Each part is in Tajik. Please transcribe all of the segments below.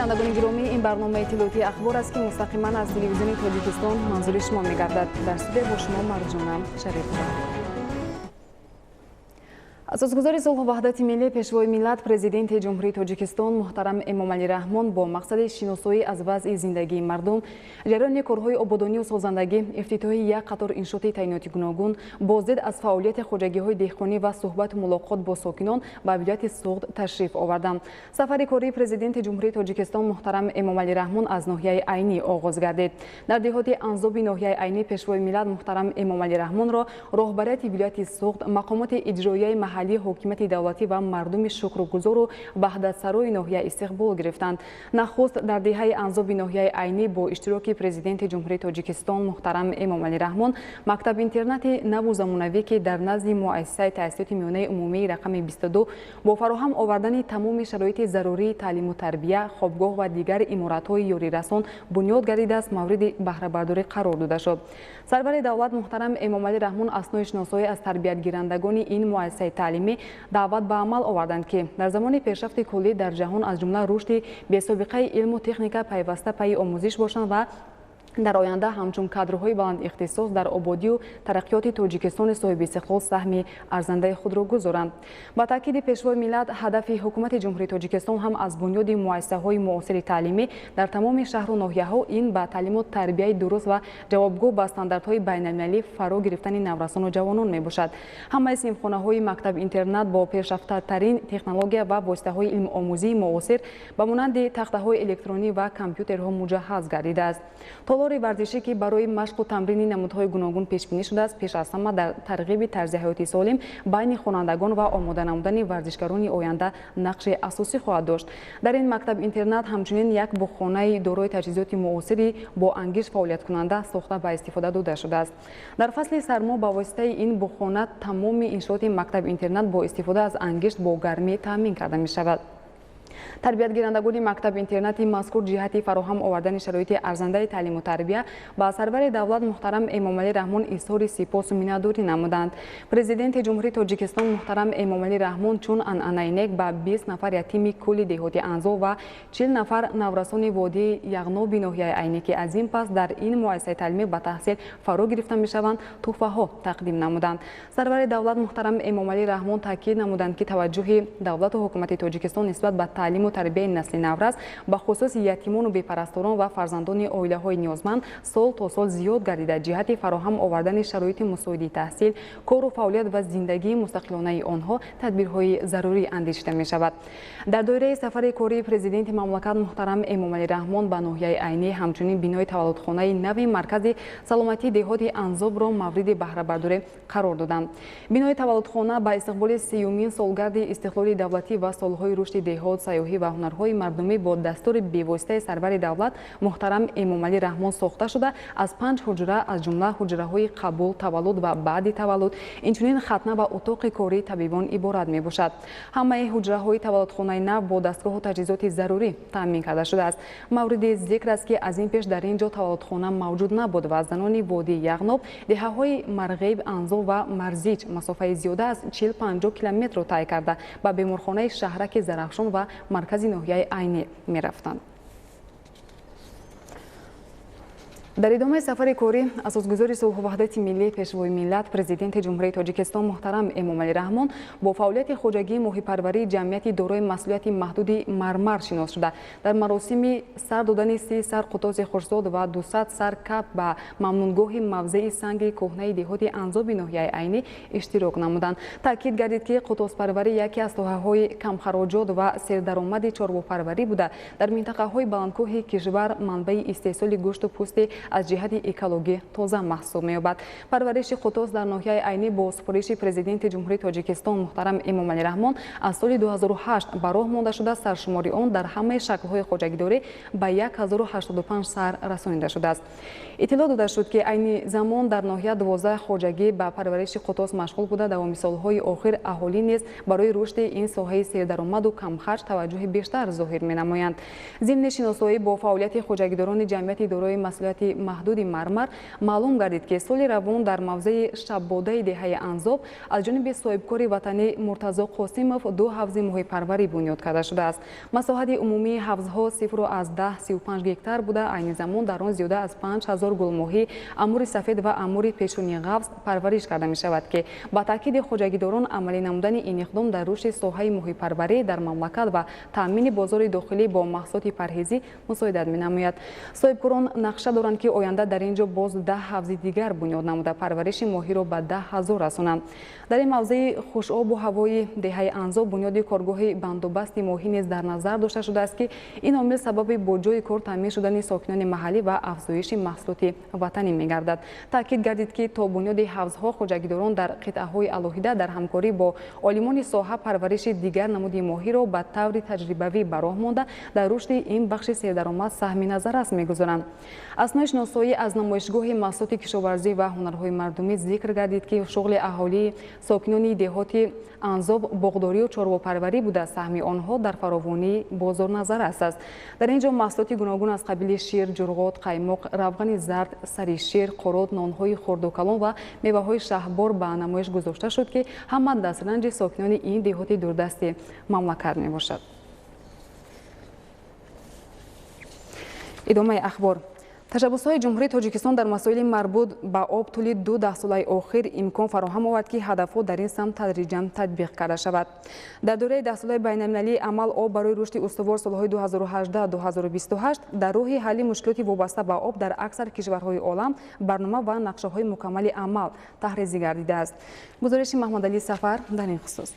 Бинандагони гиромӣ, ин барномаи иттилоотии «Ахбор» аст, ки мустақиман аз Телевизиони Тоҷикистон манзури шумо мегардад. Дар студия бо шумо Марҷона Шарипова. Асосгузори сулҳу ваҳдати миллӣ, Пешвои миллат, Президенти Ҷумҳурии Тоҷикистон муҳтарам Эмомалӣ Раҳмон бо мақсади шиносоӣ аз вазъи зиндагии мардум, ҷараёни корҳои ободонию созандагӣ, ифтитоҳи як қатор иншооти таъиноти гуногун, боздид аз фаъолияти хоҷагиҳои деҳқонӣ ва суҳбату мулоқот бо сокинон ба вилояти Суғд ташриф оварданд. Сафари кории Президенти Ҷумҳурии Тоҷикистон муҳтарам Эмомалӣ Раҳмон аз ноҳияи Айнӣ оғоз гардид. Дар деҳоти Анзоби ноҳияи Айнӣ Пешвои миллат муҳтарам Эмомалӣ Раҳмонро роҳбарияти вилояти Суғд, мақомоти иҷроияи маҳаллии ҳокимияти давлатӣ ва мардуми шукргузору ваҳдатсарои ноҳия истиқбол гирифтанд. Нахуст дар деҳаи Анзоби ноҳияи Айнӣ бо иштироки Президенти Ҷумҳурии Тоҷикистон муҳтарам Эмомалӣ Раҳмон мактаб-интернати наву замонавӣ, ки дар назди муассисаи таҳсилоти миёнаи умумии рақами 22 бо фароҳам овардани тамоми шароити зарурии таълиму тарбия, хобгоҳ ва дигар иморатҳои ёрирасон бунёд гардидааст, мавриди баҳрабардорӣ қарор дода шуд. Сарвари давлат муҳтарам Эмомалӣ Раҳмон аснои шиносоӣ аз тарбиятгирандагони ин муассисаи таълимӣ даъват ба амал оварданд, ки дар замони пешрафти куллӣ дар ҷаҳон, аз ҷумла рушди бесобиқаи илму техника, пайваста пайи омӯзиш бошанд ва дар оянда ҳамчун кадрҳои баландихтисос дар ободию тараққиёти Тоҷикистони соҳибистиқлол саҳми арзандаи худро гузоранд. Ба таъкиди Пешвои миллат, ҳадафи Ҳукумати Ҷумҳурии Тоҷикистон ҳам аз бунёди муассисаҳои муосири таълимӣ дар тамоми шаҳру ноҳияҳо ин ба таълиму тарбияи дуруст ва ҷавобгӯ ба стандартҳои байналмилалӣ фаро гирифтани наврасону ҷавонон мебошад. Ҳамаи синфхонаҳои мактаб-интернат бо пешрафтатарин технология ва воситаҳои илмомӯзии муосир, ба монанди тахтаҳои электронӣ ва компютерҳо, муҷаҳҳаз гардидааст. Толори варзишӣ, ки барои машқу тамрини намудҳои гуногун пешбинӣ шудааст, пеш аз ҳама дар тарғиби тарзи ҳаёти солим байни хонандагон ва омода намудани варзишгарони оянда нақши асосӣ хоҳад дошт. Дар ин мактаб-интернат ҳамчунин як буғхонаи дорои таҷҳизоти муосири бо ангишт фаъолияткунанда сохта ба истифода дода шудааст. Дар фасли сармо ба воситаи ин буғхона тамоми иншооти мактаб-интернат бо истифода аз ангишт бо гармӣ таъмин карда мешавад. Тарбиятгирандагони мактаб-интернати мазкур ҷиҳати фароҳам овардани шароити арзандаи таълиму тарбия ба сарвари давлат муҳтарам Эмомалӣ Раҳмон изҳори сипосу миннатдорӣ намуданд. Президенти Ҷумҳурии Тоҷикистон муҳтарам Эмомалӣ Раҳмон чун анъанаи нек ба 20 нафар ятими кулли деҳоти Анзоб ва 40 нафар наврасони водии Яғноби ноҳияи Айнӣ, ки аз ин пас дар ин муассисаи таълимӣ ба таҳсил фаро гирифта мешаванд, тӯҳфаҳо тақдим намуданд. Сарвари давлат муҳтарам Эмомалӣ Раҳмон таъкид намуданд, ки таваҷҷӯҳи давлату ҳукумати Тоҷикистон нисбат ба таълиму тарбияи насли наврас, бахусус ятимону бепарасторон ва фарзандони оилаҳои ниёзманд, сол то сол зиёд гардида, ҷиҳати фароҳам овардани шароити мусоиди таҳсил, кору фаъолият ва зиндагии мустақилонаи онҳо тадбирҳои зарурӣ андешида мешавад. Дар доираи сафари кории Президенти мамлакат муҳтарам Эмомалӣ Раҳмон ба ноҳияи Айнӣ ҳамчунин бинои таваллудхонаи нави маркази саломатии деҳоти Анзобро мавриди баҳрабардорӣ қарор доданд. Бинои таваллудхона ба истиқболи сеюмин солгарди истиқлоли давлатӣ ва солҳои рушди деҳот, сайёҳӣ ва ҳунарҳои мардумӣ бо дастури бевоситаи сарвари давлат муҳтарам Эмомалӣ Раҳмон сохта шуда, аз панҷ ҳуҷра, аз ҷумла ҳуҷраҳои қабул, таваллуд ва баъди таваллуд, инчунин хатна ва утоқи кории табибон иборат мебошад. Ҳамаи ҳуҷраҳои таваллудхонаи нав бо дастгоҳу таҷҳизоти зарурӣ таъмин карда шудааст. Мавриди зикр аст, ки аз ин пеш дар ин ҷо таваллудхона мавҷуд набуд ва занони водии Яғноб, деҳаҳои Марғеб, Анзоб ва Марзиҷ масофаи зиёда аз 40-50 километрро тай карда, ба беморхонаи шаҳраки Зарафшон ва маркази ноҳияи Айнӣ мерафтанд. Дар идомаи сафари корӣ асосгузори сулҳу ваҳдати миллӣ, Пешвои миллат, Президенти Ҷумҳурии Тоҷикистон муҳтарам Эмомалӣ Раҳмон бо фаъолияти хоҷагии моҳипарварии ҷамъияти дорои масъулияти маҳдуди «Мармар» шинос шуда, дар маросими сар додани 30 сар қутоси хушзод ва 200 сар кабк ба мамнунгоҳи мавзеи санги кӯҳнаи деҳоти Анзоби ноҳияи Айнӣ иштирок намуданд. Таъкид гардид, ки қутоспарварӣ яке аз соҳаҳои камхароҷот ва сердаромади чорвопарварӣ буда, дар минтақаҳои баландкӯҳи кишвар манбаи истеҳсоли гӯшту пӯсти аз ҷиҳати экологӣ тоза маҳсуб меёбад. Парвариши қутос дар ноҳияи Айнӣ бо супориши Президенти Ҷумҳурии Тоҷикистон муҳтарам Эмомалӣ Раҳмон аз соли 2008 ба роҳ монда шуда, саршумори он дар ҳамаи шаклҳои хоҷагидорӣ ба 1085 сар расонида шудааст. Иттилоъ дода шуд, ки айни замон дар ноҳия 12 хоҷагӣ ба парвариши қутос машғул буда, давоми солҳои охир аҳолӣ низ барои рушди ин соҳаи сердаромаду камхарҷ таваҷҷӯҳи бештар зоҳир менамоянд. Зимни шиносоӣ бо фаъолияти хоҷагидорони ҷамъияти дорои масъулияти ҷамъияти маҳдуди Мармар маълум гардид, ки соли равон дар мавзеи Шаббодаи деҳаи Анзоб аз ҷониби соҳибкори ватанӣ Муртазо Қосимов ду ҳавзи моҳипарварӣ бунёд карда шудааст. Масоҳати умумии ҳавзҳо 0,35 гектар буда, айни замон дар он зиёда аз 5000 гулмоҳӣ, амури сафед ва амури пешони ғафз парвариш карда мешавад, ки ба таъкиди хоҷагидорон амалӣ намудани ин иқдом дар рушди соҳаи моҳипарварӣ дар мамлакат ва таъмини бозори дохилӣ бо маҳсулоти парҳезӣ мусоидат менамояд. Соҳибкорон нақша доранд, ки оянда дар ин ҷо боз 10 ҳавзи дигар бунёд намуда, парвариши моҳиро ба 10 000 расонанд. Дар ин мавзеи хушобу ҳавои деҳаи Анзоб бунёди коргоҳи бандубасти моҳӣ низ дар назар дошта шудааст, ки ин омил сабаби бо ҷойи кор таъмин шудани сокинони маҳаллӣ ва афзоиши маҳсулоти ватанӣ мегардад. Таъкид гардид, ки то бунёди ҳавзҳо хоҷагидорон дар қитъаҳои алоҳида дар ҳамкорӣ бо олимони соҳа парвариши дигар намуди моҳиро ба таври таҷрибавӣ ба роҳ монда, дар рушди ин бахши сердаромад саҳми назаррас мегузоранд. Аснои шиносоӣ аз намоишгоҳи маҳсулоти кишоварзӣ ва ҳунарҳои мардумӣ зикр гардид, ки шуғли аҳолии сокинони деҳоти Анзоб боғдорию чорвопарварӣ буда, саҳми онҳо дар фаровонии бозор назаррас аст. Дар ин ҷо маҳсулоти гуногун аз қабили шир, ҷурғот, қаймоқ, равғани зард, сари шир, қурут, нонҳои хурду калон ва меваҳои шаҳбор ба намоиш гузошта шуд, ки ҳама дастранҷи сокинони ин деҳоти дурдасти мамлакат мебошад. Идомаи ахбор. Ташаббусҳои Ҷумҳурии Тоҷикистон дар масоили марбут ба об тӯли ду даҳсолаи охир имкон фароҳам овард, ки ҳадафҳо дар ин самт тадриҷан татбиқ карда шавад. Дар доираи даҳсолаи байналмилалии амал об барои рушди устувор солҳои 2018-2028 дар роҳи ҳалли мушкилоти вобаста ба об дар аксар кишварҳои олам барнома ва нақшаҳои мукаммали амал таҳризӣ гардидааст. Гузориши Маҳмадалӣ Сафар дар ин хусус.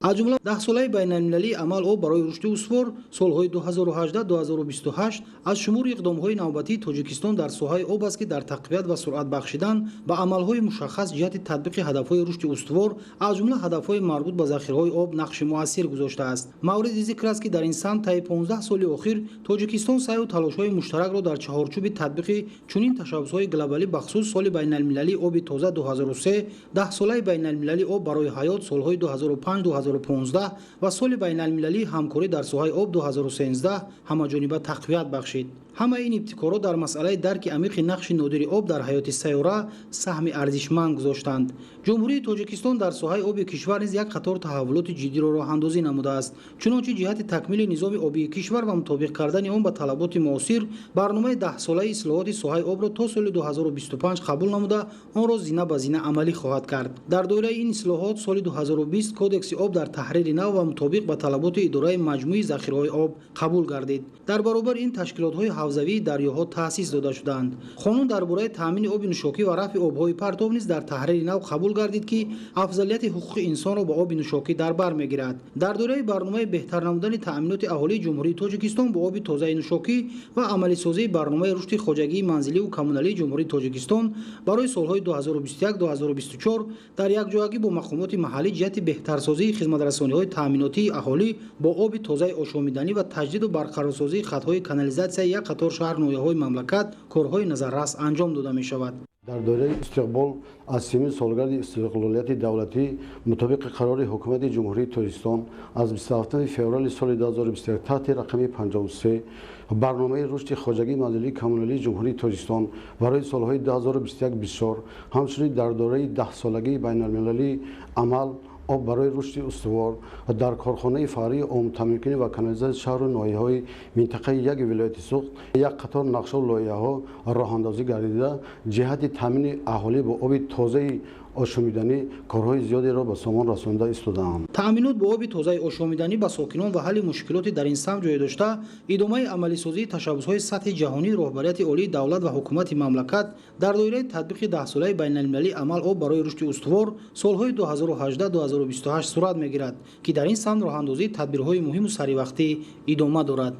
Аз ҷумла даҳсолаи байналмилалии амал об барои рушди устувор солҳои 2018-2028 аз шумури иқдомҳои навбатии Тоҷикистон дар соҳаи об аст, ки дар тақвият ва суръат бахшидан ба амалҳои мушаххас ҷиҳати татбиқи ҳадафҳои рушди устувор, аз ҷумла ҳадафҳои марбут ба захираҳои об, нақши муассир гузоштааст. Мавриди зикр аст, ки дар ин самт таи 15 соли охир Тоҷикистон саъю талошҳои муштаракро дар чаҳорчӯби татбиқи чунин ташаббусҳои глобалӣ, бахусус соли байналмилалии оби тоза 2003, даҳсолаи байналмилалии об барои ҳаёт солҳои 2005 2015 ва соли байналмилалии ҳамкорӣ дар соҳаи об 2013 ҳамаҷониба тақвият бахшид. Ҳамаи ин ибтикорот дар масъалаи дарки амиқи нақши нодири об дар ҳаёти сайёра саҳми арзишманд гузоштанд. Ҷумҳурии Тоҷикистон дар соҳаи оби кишвар низ як қатор таҳаввулоти ҷиддиро роҳандозӣ намудааст. Чунончи ҷиҳати такмили низоми обии кишвар ва мутобиқ кардани он ба талаботи муосир барномаи даҳсолаи ислоҳоти соҳаи обро то соли 2025 қабул намуда, онро зина ба зина амалӣ хоҳад кард. Дар доираи ин ислоҳот соли 2020 Кодекси об дар таҳрири нав ва мутобиқ ба талаботи идораи маҷмӯи захираҳои об қабул гардид. Дар баробари ин ташкилотҳои ҳавзавии дарёҳо таъсис дода шуданд. Қонун дар бораи таъмини оби нӯшокӣ ва рафъи обҳои партов низ дар таҳрири нав қабул гардид, ки афзалияти ҳуқуқи инсонро ба оби нӯшокӣ дар бар мегирад. Дар доираи барномаи беҳтар намудани таъминоти аҳолии Ҷумҳурии Тоҷикистон бо оби тозаи нӯшокӣ ва амалисозии барномаи рушди хоҷагии манзиливу коммуналии Ҷумҳурии Тоҷикистон барои солҳои 2021-2024 дар якҷоягӣ бо мақомоти маҳаллӣ ҷиҳати беҳтарсозии хизматрасониҳои таъминотии аҳолӣ бо оби тозаи ошомиданӣ ва таҷдиду барқарорсозии хатҳои канализатсияи як қатор шаҳр ноҳияҳои мамлакат корҳои назаррас анҷом дода мешавад. Дар доираи истиқбол аз симин солгарди истиқлолияти давлатӣ мутобиқи қарори Ҳукумати Ҷумҳурии Тоҷикистон аз 27 феврали соли 2021 таҳти рақами 53 барномаи рушди хоҷагии манзилии коммуналии Ҷумҳурии Тоҷикистон барои солҳои 2021-24, ҳамчунин дар доираи даҳсолагии байналмилалии амал об барои рушди устувор дар корхонаи фаръии умумтаъминкунӣ ва канализатсияи шаҳру ноҳияҳои минтақаи яки вилояти Суғд як қатор нақшаву лоиҳаҳо роҳандозӣ гардида, ҷиҳати таъмини аҳолӣ бо оби тозаи ошомиданӣ корҳои зиёдеро ба сомон расонда истодаанд. Таъминот бо оби тозаи ошомиданӣ ба сокинон ва ҳалли мушкилоти дар ин самт ҷой дошта идомаи амалисозии ташаббусҳои сатҳи ҷаҳонии роҳбарияти олии давлат ва ҳукумати мамлакат дар доираи татбиқи даҳсолаи байналмилалии амал об барои рушди устувор солҳои 2018-2028 сурат мегирад, ки дар ин самт роҳандозии тадбирҳои муҳиму саривақтӣ идома дорад.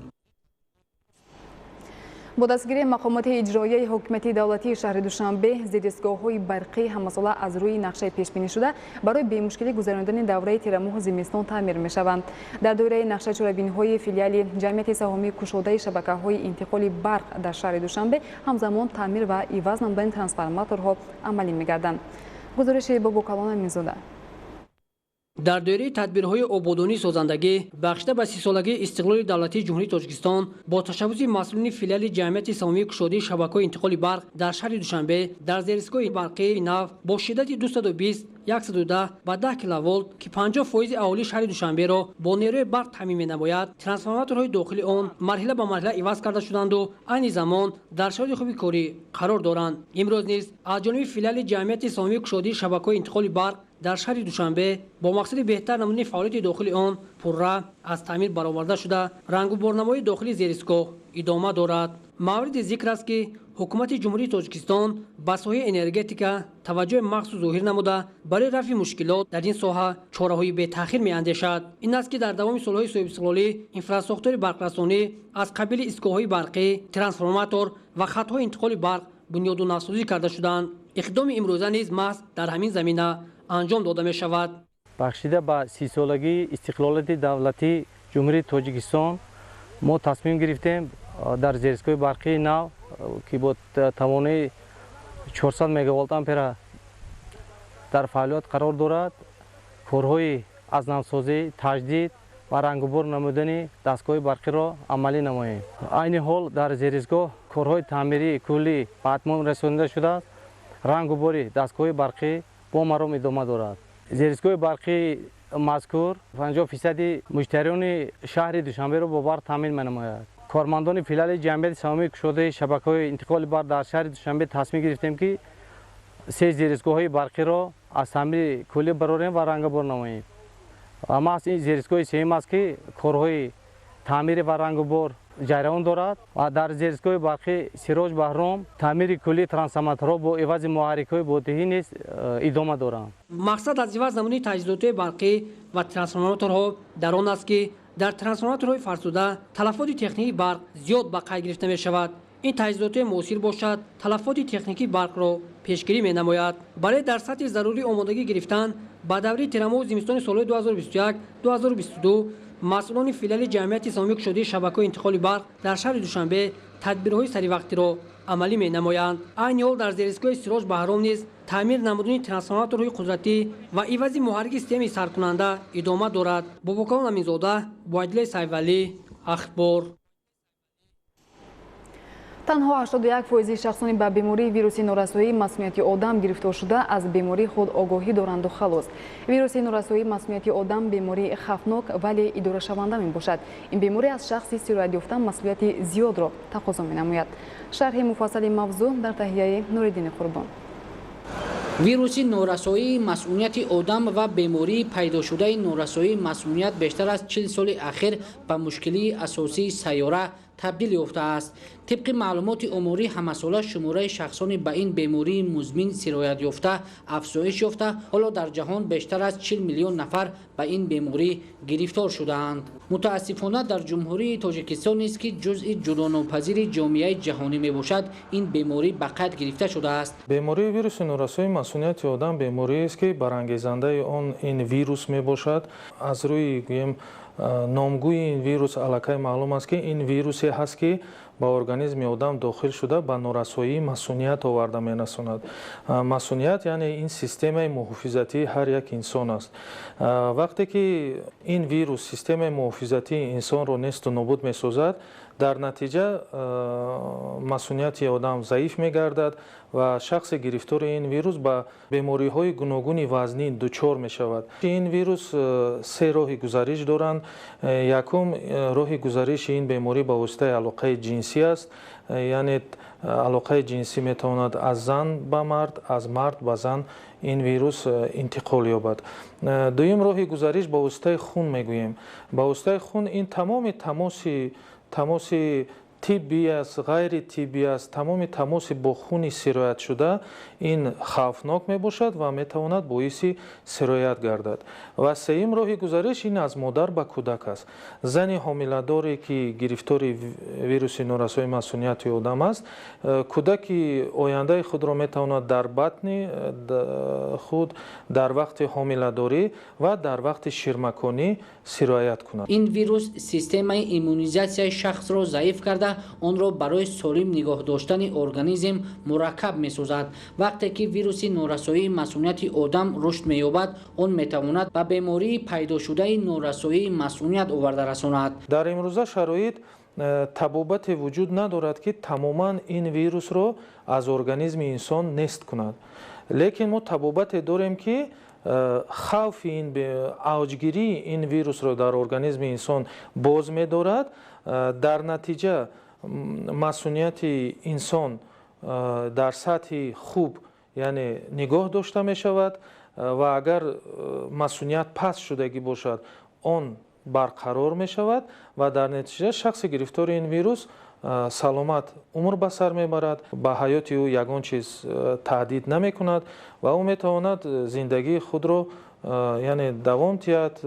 Бо дастгирии мақомоти иҷроияи ҳокимияти давлатии шаҳри Душанбе зердистгоҳҳои барқӣ ҳамасола аз рӯи нақшаи пешбинишуда барои бемушкилӣ гузаронидани давраи тирамоҳу зимистон таъмир мешаванд. Дар доираи нақшаи чорабиниҳои филиали ҷамъияти саҳомии кушодаи шабакаҳои интиқоли барқ дар шаҳри Душанбе ҳамзамон таъмир ва иваз намудани трансформаторҳо амалӣ мегарданд. Гузориши Бобокалон Аминзода. Дар доираи тадбирҳои ободонии созандагӣ бахшида ба 30-солагии истиқлоли давлатии Ҷумҳурии Тоҷикистон бо ташаббуси масъулини филиали ҷамъияти саҳомии кушодии шабакаҳои интиқоли барқ дар шаҳри Душанбе дар зеристгоҳи барқии нав бо шиддати 220, 110 ва 10 киловолт, ки 50% аҳолии шаҳри Душанберо бо нерӯи барқ таъмин менамояд, трансформаторҳои дохили он марҳила ба марҳила иваз карда шуданду айни замон дар шароити хуби корӣ қарор доранд. Имрӯз низ аз ҷониби филиали ҷамъияти саҳомии кушодии шабакаҳои интиқоли барқ дар шаҳри Душанбе бо мақсади беҳтар намудани фаъолияти дохили он пурра аз таъмир бароварда шуда, рангуборнамоии дохили зеристгоҳ идома дорад. Мавриди зикр аст, ки ҳукумати Ҷумҳурии Тоҷикистон ба соҳаи энергетика таваҷҷӯҳи махсус зоҳир намуда, барои рафъи мушкилот дар ин соҳа чораҳои бетаъхир меандешад. Ин аст, ки дар давоми солҳои соҳибистиқлолӣ инфрасохтори барқрасонӣ аз қабили истгоҳҳои барқӣ, трансформатор ва хатҳои интиқоли барқ бунёду навсозӣ карда шуданд. Иқдоми имрӯза низ маҳз дар ҳамин замина анҷом дода мешавад. Бахшида ба 30-солагии истиқлолияти давлатии Ҷумҳурии Тоҷикистон мо тасмим гирифтем дар зеристгоҳи барқии нав, ки бо тавонои 400 мегаволт ампера дар фаъолият қарор дорад, корҳои аз навсозӣ, таҷдид ва рангубор намудани дастгоҳи барқиро амалӣ намоем. Айни ҳол дар зеристгоҳ корҳои таъмирии куллӣ ба атмом расонида шудааст. Рангубори дастгоҳи барқӣ бо маром идома дорад. Зеристгоҳи барқии мазкур 50% муштариёни шаҳри Душанберо бо барқ таъмин менамояд. Кормандони филиали ҷамъияти саҳомии кушодаи шабакаҳои интиқоли барқ дар шаҳри Душанбе тасмим гирифтем, ки се зеристгоҳҳои барқиро аз таъмири куллӣ барорем ва рангубор намоем. Маҳз ин зеристгоҳи сеюм аст, ки корҳои таъмири ва рангубор ҷараён дорад ва дар зеристгоҳи барқи Сироҷ Баҳром таъмири куллии трансформаторҳо бо ивази муҳаррикҳои бодиҳӣ низ идома доранд. Мақсад аз иваз намудани таҷҳизотҳои барқӣ ва трансформаторҳо дар он аст, ки дар трансформаторҳои фарсуда талафоти техникии барқ зиёд ба қайд гирифта мешавад. Ин таҷҳизотҳои муосир бошад, талафоти техникии барқро пешгирӣ менамояд. Барои дар сатҳи зарурӣ омодагӣ гирифтан ба давраи тирамоҳу зимистони солҳои 2021-2022 масъулони филиали ҷамъияти саҳомии кушодии шабакаҳои интиқоли барқ дар шаҳри Душанбе тадбирҳои саривақтиро амалӣ менамоянд. Айни ҳол дар зеристгоҳи Сироҷ Баҳром низ таъмир намудани трансформаторҳои қудратӣ ва ивази муҳаррики системаи саркунанда идома дорад. Бобокалон Аминзода, Буайдилаи Сайвалӣ, Ахбор. Танҳо 81% шахсони ба бемории вируси норасоии масунияти одам гирифтор шуда аз бемории худ огоҳӣ доранду халос. Вируси норасоии масунияти одам бемории хавфнок, вале идорашаванда мебошад. Ин беморӣ аз шахси сироятёфта масъулияти зиёдро тақозо менамояд. Шарҳи муфассали мавзӯъ дар таҳияи Нуриддини Қурбон. Вируси норасоии масунияти одам ва бемории пайдошудаи норасоии масуният бештар аз 40 соли ахир ба мушкилии асосии сайёра табдил ёфтааст. Тибқи маълумоти оморӣ, ҳамасола шумораи шахсони ба ин бемории музмин сироят ёфта афзоиш ёфта, ҳоло дар ҷаҳон бештар аз 40 миллион нафар ба ин беморӣ гирифтор шудаанд. Мутаассифона, дар Ҷумҳурии Тоҷикистон низ, ки ҷузъи ҷудонопазири ҷомеаи ҷаҳонӣ мебошад, ин беморӣ ба қайд гирифта шудааст. Бемории вируси норасоии масунияти одам бемориест, ки барангезандаи он ин вирус мебошад. Аз рӯи, гӯем, номгӯи ин вирус аллакай маълум аст, ки ин вирусе ҳаст, ки ба организми одам дохил шуда, ба норасоии масуният оварда мерасонад. Масуният, яъне ин системаи муҳофизатии ҳар як инсон аст. Вақте ки ин вирус системаи муҳофизатии инсонро несту нобуд месозад, дар натиҷа масунияти одам заиф мегардад ва шахси гирифтори ин вирус ба бемориҳои гуногуни вазнин дучор мешавад. Ин вирус се роҳи гузариш доранд. Якум роҳи гузариши ин беморӣ ба воситаи алоқаи ҷинсӣ аст, яъне алоқаи ҷинсӣ метавонад аз зан ба мард, аз мард ба зан ин вирус интиқол ёбад. Дуюм роҳи гузариш ба воситаи хун мегӯем. Ба воситаи хун ин тамоми тамоси тиббӣ аст, ғайри тиббӣ аст, тамоми тамоси бо хуни сироятшуда ин хавфнок мебошад ва метавонад боиси сироят гардад. Ва сеюм роҳи гузариш ин аз модар ба кӯдак аст. Зани ҳомиладоре, ки гирифтори вируси норасоии масунияти одам аст, кӯдаки ояндаи худро метавонад дар батни худ дар вақти ҳомиладорӣ ва дар вақти ширмаконӣ сироят кунад. Ин вирус системаи иммунизатсияи шахсро заиф карда, карда, онро барои солим нигоҳ доштани организм мураккаб месозад. Вақте ки вируси норасоии масунияти одам рушд меёбад, он метавонад ба бемории пайдошудаи норасоии масуният оварда расонад. Дар имрӯза шароит табобате вуҷуд надорад, ки тамоман ин вирусро аз организми инсон нест кунад. Лекин мо табобате дорем, ки хавфи ин авҷгирии ин вирусро дар организми инсон боз медорад. Дар натиҷа масунияти инсон дар сатҳи хуб, яъне нигоҳ дошта мешавад ва агар масуният паст шудагӣ бошад, он барқарор мешавад ва дар натиҷа шахси гирифтори ин вирус саломат умр ба сар мебарад, ба ҳаёти ӯ ягон чиз таҳдид намекунад ва ӯ метавонад зиндагии худро яъне давом диҳад,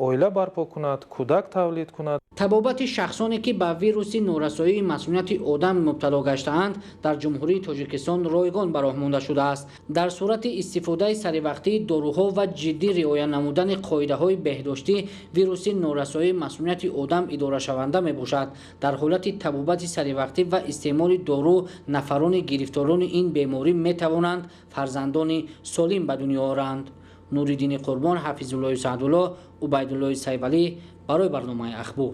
оила барпо кунад, кӯдак тавлид кунад. Табобати шахсоне, ки ба вируси норасоии масунияти одам мубтало гаштаанд, дар Ҷумҳурии Тоҷикистон ройгон ба роҳ монда шудааст. Дар сурати истифодаи саривақтии доруҳо ва ҷиддӣ риоя намудани қоидаҳои беҳдоштӣ, вируси норасоии масунияти одам идорашаванда мебошад. Дар ҳолати табобати саривақтӣ ва истеъмоли дору, нафарони гирифторони ин беморӣ метавонанд фарзандони солим ба дунё оранд. Нуриддини Қурбон, Ҳафизуллои Саъдулло, Убайдуллои Сайвалӣ барои барномаи Ахбор.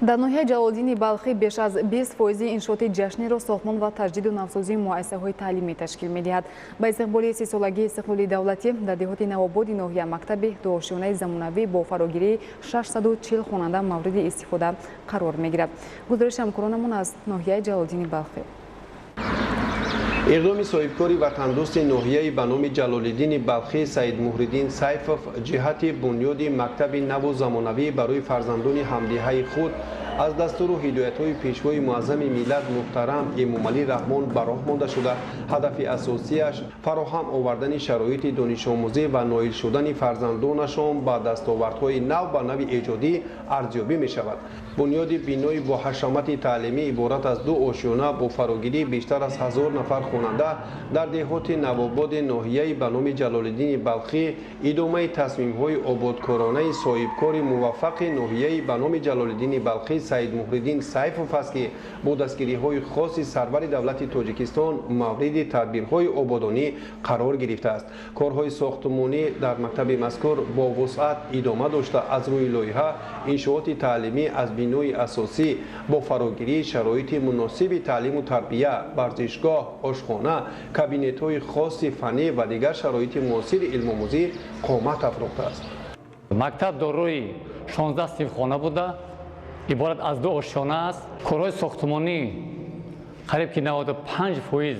Дар ноҳияи Ҷалолиддини Балхӣ беш аз 20% иншооти ҷашниро сохтмон ва таҷдиду навсозии муассисаҳои таълимӣ ташкил медиҳад. Ба истиқболи 30-солагии истиқлоли давлатӣ дар деҳоти Навободи ноҳия мактаби дуошёнаи замонавӣ бо фарогирии 640 хонанда мавриди истифода қарор мегирад. Гузориши ҳамкоронамон аз ноҳияи Ҷалолиддини Балхӣ. Иқдоми соҳибкори ватандӯсти ноҳияи ба номи Ҷалолиддини Балхӣ Саидмуҳриддин Сайфов ҷиҳати бунёди мактаби наву замонавӣ барои фарзандони ҳамдиҳаи худ аз дастуру ҳидоятҳои пешвои муаззами миллат муҳтарам Эмомалӣ Раҳмон ба роҳ монда шуда, ҳадафи асосияш фароҳам овардани шароити донишомӯзӣ ва ноил шудани фарзандонашон ба дастовардҳои нав ба нави эҷодӣ арзёбӣ мешавад. Бунёди бинои бо ҳашамати таълимӣ иборат аз ду ошёна бо фарогирии бештар аз 1000 нафар хонанда дар деҳоти Навободи ноҳияи ба номи Ҷалолиддини Балхӣ идомаи тасмимҳои ободкоронаи соҳибкори муваффақи ноҳияи ба номи Ҷалолиддини Балхӣ Саидмуҳриддин Сайфов аст, ки бо дастгириҳои хоси сарвари давлати Тоҷикистон мавриди тадбирҳои ободонӣ қарор гирифтааст. Корҳои сохтмонӣ дар мактаби мазкур бо вусъат идома дошта, аз рӯи лоиҳа иншооти таълимӣ аз бинои асосӣ бо фарогирии шароити муносиби таълиму тарбия, варзишгоҳ, ошхона, кабинетҳои хоси фаннӣ ва дигар шароити муосири илмомӯзӣ қомат афрохтааст. Мактаб дорои 16 синфхона буда, иборат аз ду ошёна аст. Корҳои сохтмонӣ қариб ки 95%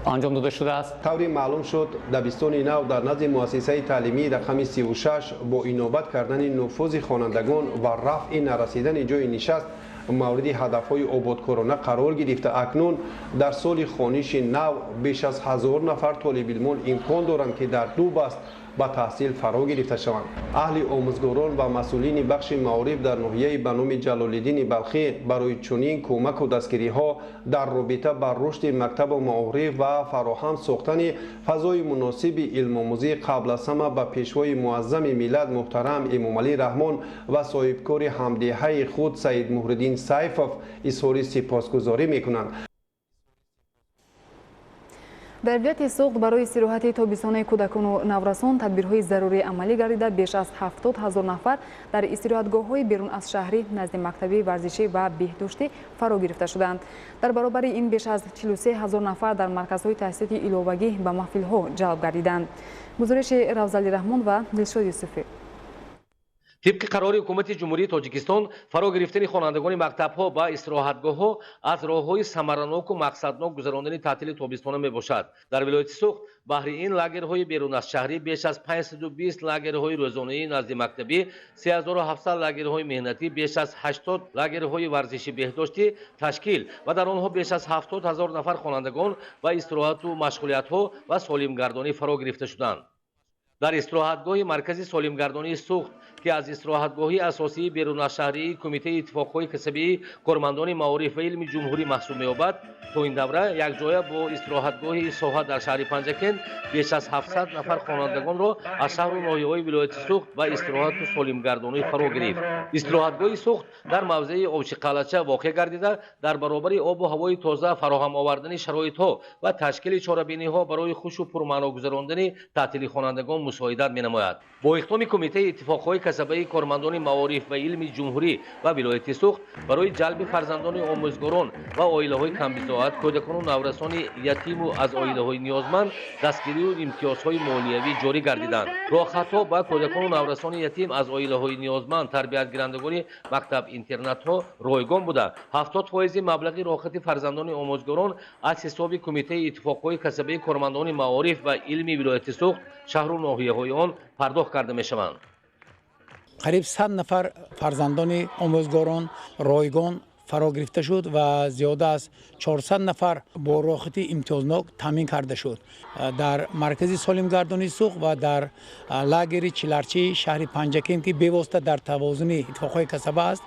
анҷом дода шудааст. Таври маълум шуд, дабистони нав дар назди муассисаи таълимии рақами 36 бо инобат кардани нуфузи хонандагон ва рафъи нарасидани ҷойи нишаст мавриди ҳадафҳои ободкорона қарор гирифта, акнун дар соли хониши нав беш аз 1000 нафар толибилмон имкон доранд, ки дар ду баст ба таҳсил фаро гирифта шаванд. Аҳли омӯзгорон ва масъулини бахши маориф дар ноҳияи ба номи Ҷалолиддини Балхӣ барои чунин кӯмаку дастгириҳо дар робита ба рушди мактабу маориф ва фароҳам сохтани фазои муносиби илмомӯзӣ қабл аз ҳама ба пешвои муаззами миллат муҳтарам Эмомалӣ Раҳмон ва соҳибкори ҳамдиҳаи худ Саидмуҳриддин Сайфов изҳори сипосгузорӣ мекунанд. Дар вилояти Суғд барои истироҳати тобистонаи кӯдакону наврасон тадбирҳои зарурӣ амалӣ гардида, беш аз 70 ҳазор нафар дар истироҳатгоҳҳои берун аз шаҳрӣ, назди мактабӣ, варзишӣ ва беҳдоштӣ фаро гирифта шуданд. Дар баробари ин беш аз 43 ҳазор нафар дар марказҳои таҳсилоти иловагӣ ба маҳфилҳо ҷалб гардиданд. Гузориши Равзали Раҳмон ва Дилшод Юсуфӣ. Тибқи қарори ҳукумати Ҷумҳурии Тоҷикистон, фаро гирифтани хонандагони мактабҳо ба истироҳатгоҳҳо аз роҳҳои самараноку мақсаднок гузарондани таътили тобистона мебошад. Дар вилояти Суғд баҳри ин лагерҳои берун аз шаҳрӣ беш аз 520 лагерҳои рӯзонаии назди мактабӣ, 3700 лагерҳои меҳнатӣ, беш аз 80 лагерҳои варзиши беҳдоштӣ ташкил ва дар онҳо беш аз 70 ҳазор нафар хонандагон ба истироҳату машғулиятҳо ва солимгардонӣ фаро гирифта шуданд. Дар истироҳатгоҳи маркази солимгардонии Суғд, Ки аз истироҳатгоҳи асосии берунашаҳрии Кумитаи иттифоқҳои касабии кормандони маориф ва илми ҷумҳурӣ маҳсуб меёбад, то ин давра якҷоя бо истироҳатгоҳи соҳа дар шаҳри Панҷакент беш аз 700 нафар хонандагонро аз шаҳру ноҳияҳои вилояти Суғд ба истироҳату солимгардонӣ фаро гирифт. Истироҳатгоҳи Суғд дар мавзеи Обчиқалъача воқеъ гардида, дар баробари обу ҳавои тоза фароҳам овардани шароитҳо ва ташкили чорабиниҳо барои хушу пурмаъно гузарондани таътили хонандагон мусоидат менамояд. Бо иқдоми Кумитаи иттифоқҳои касабаи кормандони маориф ва илми ҷумҳурӣ ва вилояти Суғд барои ҷалби фарзандони омӯзгорон ва оилаҳои камбизоат, кӯдакону наврасони ятиму аз оилаҳои ниёзманд дастгирию имтиёзҳои молиявӣ ҷорӣ гардиданд. Роҳхатҳо ба кӯдакону наврасони ятим аз оилаҳои ниёзманд, тарбиятгирандагони мактаб-интернатҳо ройгон буда, 70% маблағи роҳхати фарзандони омӯзгорон аз ҳисоби Кумитаи иттифоқҳои касабаи кормандони маориф ва илми вилояти Суғд, шаҳру ноҳияҳои он пардохт карда мешаванд. Қариб 100 нафар фарзандони омӯзгорон ройгон фаро гирифта шуд ва зиёда аз 400 нафар бо роҳхати имтиёзнок таъмин карда шуд. Дар маркази солимгардонии Суғд ва дар лагери Чиларчии шаҳри Панҷакент, ки бевосита дар тавозуни иттифоқҳои касаба аст,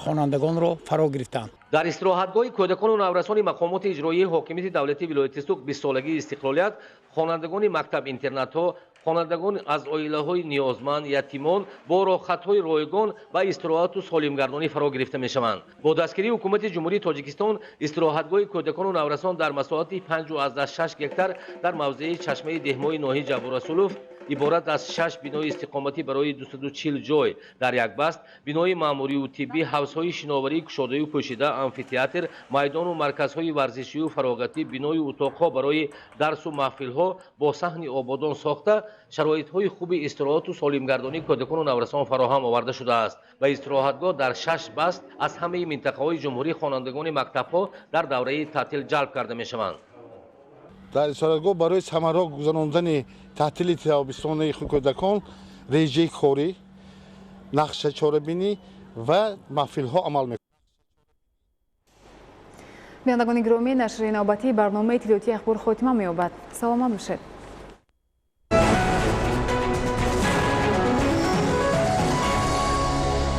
хонандагонро фаро гирифтанд. Дар истироҳатгоҳи кӯдакону наврасони мақомоти иҷроии ҳокимияти давлатии вилояти Суғд 20-солагии истиқлолият хонандагони мактаб-интернатҳо, хонандагон аз оилаҳои ниёзманд, ятимон бо роҳхатҳои ройгон ба истироҳату солимгардонӣ фаро гирифта мешаванд. Бо дастгирии Ҳукумати Ҷумҳурии Тоҷикистон истироҳатгоҳи кӯдакону наврасон дар масоҳати 5,6 гектар дар мавзеи Чашмаи Деҳмои ноҳияи Ҷабборрасулов иборат аз 6 бинои истиқоматӣ барои 240 ҷой дар як баст, бинои маъмурию тиббӣ, ҳавзҳои шиноварии кушодаю пӯшида, амфитеатр, майдону марказҳои варзишию фароғатӣ, биною утоқҳо барои дарсу маҳфилҳо бо саҳни ободон сохта, шароитҳои хуби истироҳату солимгардонии кӯдакону наврасон фароҳам оварда шудааст. Ба истироҳатгоҳ дар 6 баст аз ҳамаи минтақаҳои ҷумҳурӣ хонандагони мактабҳо дар давраи таътил ҷалб карда мешаванд. Дар истироҳатгоҳ барои самарнок гузарондани таътили тобистонаи кӯдакон режаи корӣ, нақша, чорабинӣ ва маҳфилҳо амал мекунанд. Бинандагони гиромӣ, нашри навбатии барномаи иттилоотии Ахбор хотима меёбад. Саломат бошед.